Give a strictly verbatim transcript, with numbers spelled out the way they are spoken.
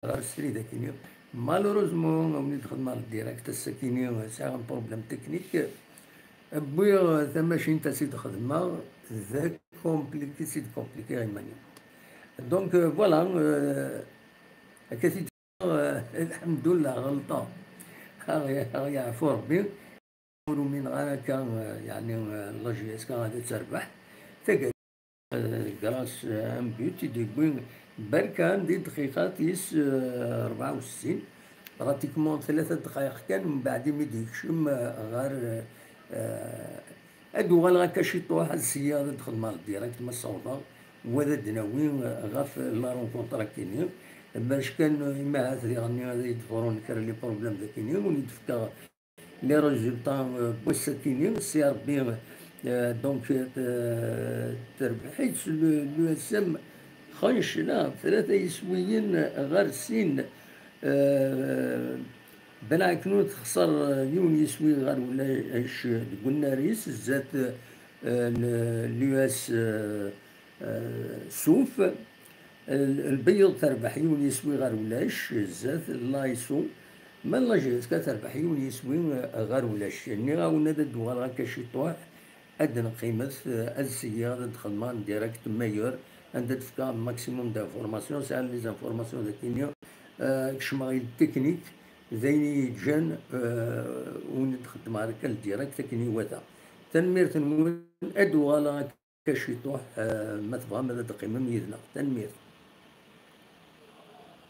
ɣer srid akkenni. Malheureusement, win i d-xedmeɣ le direct ass-akkenni, sɛiɣ un problème technique. Wwiɣ tamacint ad tt-id-xedmeɣ, d compliqué, c'est compliqué iman-iw. Donc, euh, voilà, euh, akka t-id-, euh, lḥemdullah, ɣelṭeɣ. Aɣ-, aɣ-yeɛfu Rebbi. Ur umineɣ ara akka, euh, yeɛni, euh, la J S K ad terbeḥ. Taggara, euh, grâce à un but i d-yewwi Berkan di dqiqa tis, euh, rebɛa u settin. Pratiquement tlata dqayeq kan, mbeɛd imi d-yekcem, euh, ɣer, euh, ad uɣaleɣ akka ciṭuḥ, ad seyyaɣ ad d-xedmeɣ direct ma ssawḍeɣ, wa ad d-nawi, euh, ɣef la rencontre akkenni. Bac kan, euh, imahat diɣenni ad yi-d-ḍrun kra les problèmes d akkenni, ur yi-d-fkeɣ les résultats, euh, n wass-akkenni, si Rebbi, euh, donc, euh, terbeḥ-itt le, l'U S M, xenc, la, tlata yiswiyen ɣer sin. Euh, Belɛeknun texṣer, euh, yiwen yiswi ɣer ulac deg unnar-is, zdat, euh, le, l'U S, euh, euh, Suf. L-, Lbeyyeḍ terbeḥ yiwen yiswi ɣer ulac, zdat l'A S O. Ma la J S K terbeḥ yiwen yiswi, euh, ɣer ulac. Nniɣ-awen ad d-uɣaleɣ akka ciṭuḥ, ad d-neqqimet, euh, ad seyyiɣ, ad d-xedmeɣ un direct meilleur, anda d-fkeɣ maximum d'informations, sɛiɣ les informations dagi, euh, kecmeɣ i le technique, d ayen i yi-ǧǧan, euh, ur d-xeddmeɣ ara akka le direct akken iwata. Tanemmirt-nwen, ad d-uɣaleɣ akka ciṭuḥ, euh, ma tebɣam ad d-teqqimem yid-neɣ. Tanemmirt.